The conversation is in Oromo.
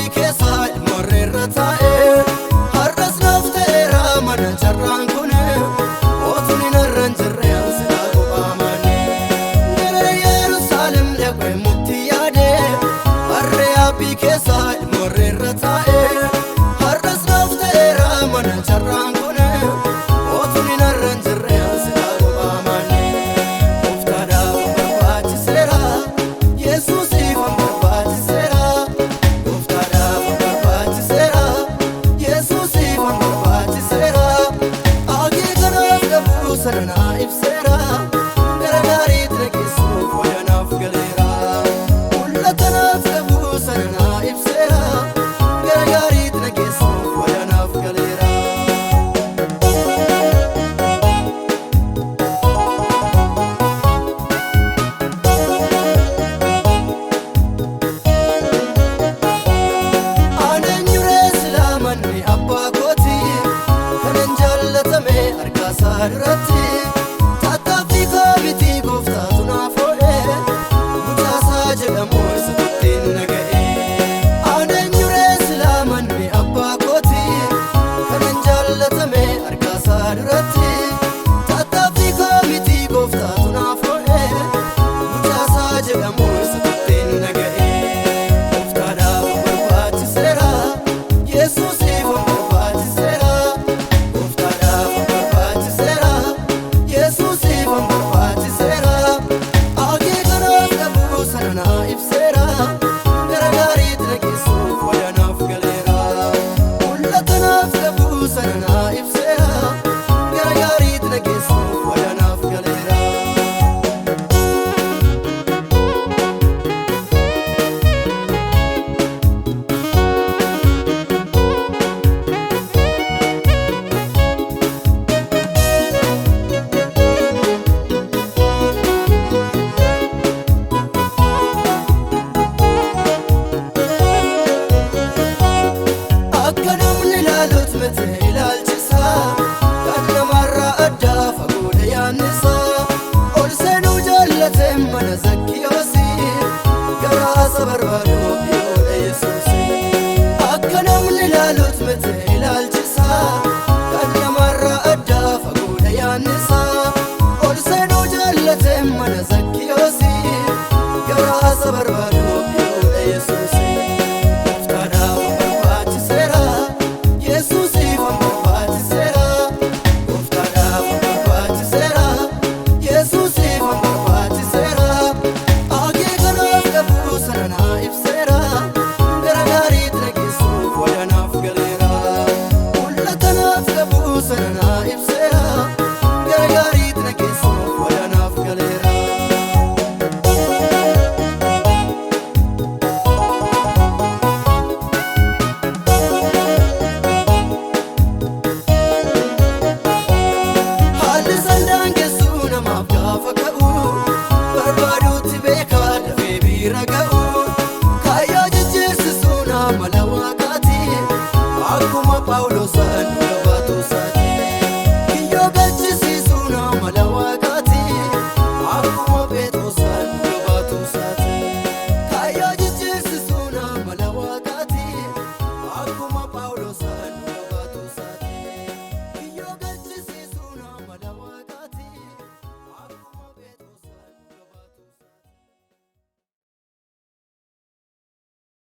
Yaabbii keessa ilmoorreerra taa'e har'as naaf ta'eera mana carraan kun otuun hin har'an jirre ansilaa qofaamane. Gara Yerusaalem dhaqee mutti yaade harree yaabbii keessa ilmoorreerra taa'e har'as naaf ta'eera mana carraan kun otuun hin har'an jirre ansilaa qofaamane. Gooftaadhaaf barbaachiseera Yesuusiif barbaachiseera. Gooftaadhaaf barbaachiseera Yesuusiif barbaachiseera. Akeekanaaf dhabuu sana naa ibseera gara gaariitti na geessuuf wayyanaaf galeera. Mul'atanaaf dhabuu sana naa ibseera gara gaariitti na geessuuf wayyanaaf galeera. Aannan nyuree silaa manni abbaa kooti kanan jaallatame harka isaa duratti tattaaffii koo miti gooftaatu naaf oo'e mucaasaa jedhamu isa tuttiin na ga'e. Aannan nyuree silaa manni abbaa kooti kanan jaallatame harka isaa duratti tattaaffii koo miti gooftaatu naaf oo'e mucaasaa jedhamu isa tuttiin na ga'e. Gooftaadhaaf barbaachiseera Yesuusiif barbaachiseera. Gooftaadhaaf barbaachiseera Yesuusiif barbaachiseera. Akeekanaaf dhabuu sana naa ibseera gara gaariitti na geessuuf wayyanaaf galeera. Mul'atanaaf dhabuu sana naa ibseera gara gaariitti na geessuuf wayyanaaf galeera. Akka namni ilaaluut miti ilaalchisa kan namarraa addaa fagoodha yaannisa. Ol seenuu jaallate mana Zakkiyoosii garaa isa barbaadu dhiyoodha Yesuusi. Akka namni ilaaluut miti ilaalchisa kan namarraa addaa fagoodha yaannisa. Ol seenuu jaallate mana Zakkiyoosii garaa isa barbaadu dhiyoodha Yesuusi. Gooftaadhaaf barbaachiseera Yesuusiif barbaachiseera. Gooftaadhaaf barbaachiseera Yesuusiif barbaachiseera. Akeekanaaf dhabuu sana naa ibseera gara gaariitti na geessuuf wayyanaaf galeera. Mul'atanaaf dhabuu sana naa ibseera gara gaariitti na geessuuf wayyanaaf galeera. Haalli sandaan geessuu namaaf gaafa ka'u barbaaduutti beekaa dafee bira ga'u kaayyoo jijjiirsisuu nama mala waaqaati akkuma Phaawulosaan